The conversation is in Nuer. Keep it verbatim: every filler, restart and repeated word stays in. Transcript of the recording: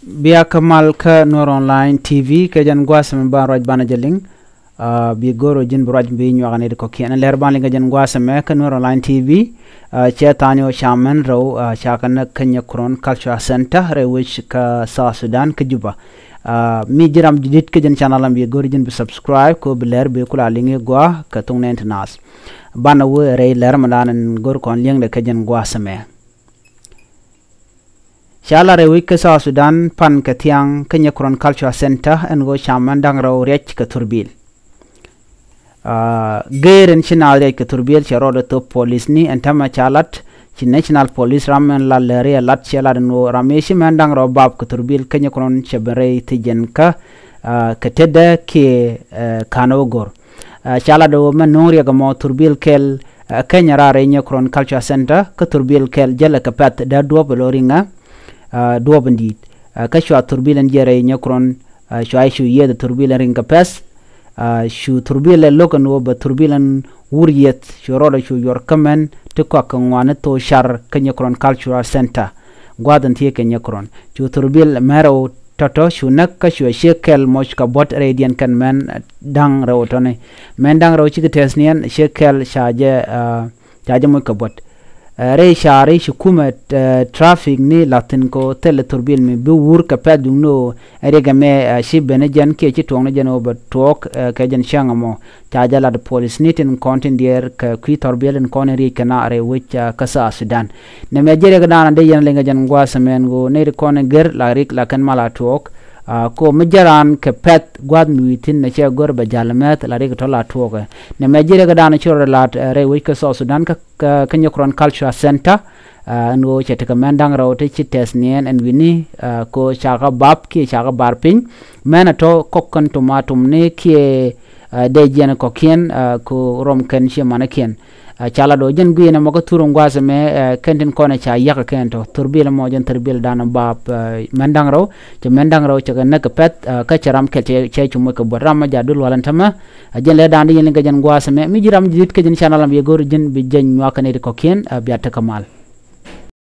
Bia kä mal kä Nuer Online T V, kɛ jɛn gua̱a̱th ɛmɛ ban ruac banɛ jɛ liŋ. Bi go̱r ɔ ji̱n bi ruac bi nyuak ni ti kɔ̱kiɛn. Lɛr ban liŋ kɛ jɛn gua̱a̱th ɛmɛ kä Nuer Online T V. Cɛ tha̱a̱ŋ ni ɔ ca mɛn rɛw, ca kɛ näk kä Nyɛkurɔn Cultural Center rɛy wec kä South Sudan kä Juba. Mi ji̱ ram ji̱ di̱t kä jɛn channel ɛmɛ, bi go̱r ji̱n bi subscribe kɛ ɔ bi lɛr bi kula liŋ i̱ gɔaa kɛ thok nɛɛni ti naath. Banɛ wä rɛy lɛr mɛ dan ɛn go̱r kɔn liɛŋdɛ kä jɛn gua̱a̱th ɛmɛ. Ca lat rɛy wec kä South Sudan pan kɛ thiaŋ kä Nyɛkurɔn Cultural Center ɛn ɣöö ca mɛn da̱ŋ rɛw riɛc kɛ thurbil. Geer ɛn ci naath riɛc kɛ thurbil cɛ rɔɔdɛ thop polisni ɛn täämɛ ca lat ci National Police ram ɛn lat lääri ɛ lat cɛ lat ɛn ɣöö ram ëë ci mɛn da̱ŋ rɛw bap kɛ thurbil kä Nyɛkurɔn cɛ ben rɛy thi̱jiɛn kä kɛ tetdɛ kiɛ ka̱n ɣä go̱r. Ca lat ɣöö mɛn no̱o̱ŋ riɛk ɛmɔ thurbil kɛl ɛ Kenya raar rɛy Nyɛkurɔn Cultural Center kä thurbil kɛl jälɛ kɛ pɛ̈th dee duɔ̱ɔ̱p ɛ lo̱ riŋä duɔ̱ɔ̱p in di̱i̱t. Kä cua thurbil in jiɛn rɛy Nyɛkurɔn, cua i̱ cu yiëëth thurbil in riŋ kɛ pɛ̈th. Cu thurbil ɛ lo̱k ɛn ɣöö bɛ thurbil in wur yiëëth cu rɔɔdɛ cu yuɔr kä mɛn ti kɔak kɛ ŋuani thok car kä Nyɛkurɔn Cultural Center. Gua̱a̱th in thiee kɛ Nyɛkurɔn cu thurbil mɛn rɛw tɔ̱tɔ̱ cu näk kä cuɛ ciek kɛl moc kɛ buɔ̱t rɛydiɛn kɛn mɛn da̱ŋ rɛw tɔ̱ni. Mɛn da̱ŋ rɛw cikɛ tɛth niɛn ciek kɛl ca jɛ ca jɛ moc kɛ buɔ̱t. Rɛy caari ci kumɛ traffic ni la̱thi̱n kɛ ɣöö thilɛ thurbil mi bi wur kɛ pɛ̈th duŋni ɣöö ɛ riɛk ɛmɛ ci ben ni jɛn kiɛ ci tuɔɔk ni jɛn ɣöö bɛ tuɔɔk kɛ jɛn cäŋ ɛmɔ. Ca jɛ lat polisni tin kɔn tin diɛɛr kɛ kui̱ thurbil in kɔn in riec kɛ na rɛy wec kä South Sudan. Nɛmɛ ji̱ riɛk da̱a̱n dee yɛn liŋ kɛ jɛn gua̱a̱th ɛmɛ ɛn ɣöö nɛy ti kɔn in gɛr la rik la kɛn mal a tuɔɔk. Kɛ ɣöö mi jɛ raan kɛ pɛ̈th gua̱a̱th mi wi̱i̱ thi̱n nɛ cɛ gör bɛ ja̱l mɛth la rik tɔ̱ la tuɔɔkɛ. Nɛmɛ ji̱ riɛk da̱a̱n ci rɔ lat rɛy wec kä South Sudan kä kä Nyɛkurɔn Cultural Center. Ɛn ɣöö cɛ tekɛ mɛn da̱ŋ rɛw ti ci tɛth niɛn ɛn wi̱ni kɛ ɣöö ca kɛ bap kiɛ ca kɛ bar piny. Mɛn ɛ tɔ̱ kɔk kɛn tom a tomni kiɛ dee jiɛn kɔ̱kiɛn kɛ ɣöö rɔm kɛn ciɛ manikiɛn. Ca lat ɣöö jɛn gui̱i̱n ɛmɔ kä thur in gua̱a̱th ɛmɛ kɛn tin kɔn ɛ ca yakä kɛn tɔ̱ thurbil ɛmɔ jɛn thurbil da̱a̱n bap mɛn da̱ŋ rɛw. Cɛ mɛn da̱ŋ rɛw cɛ kɛ näk kɛ pɛ̈th kä cɛ ram kɛl cɛ cu moc kɛ buɔ̱t ram mɛ ja̱ dul wal ɛn tämɛ. Ɛ jɛn lɛ da̱a̱n di yɛn liŋ kɛ jɛn gua̱a̱th ɛmɛ mi ji̱ ram ji̱ di̱t kä jɛn channel ɛmɛ yɛ go̱r ji̱n bi jɛn nyuak kɛ nɛy ti kɔ̱kiɛn bia tekɛ mal.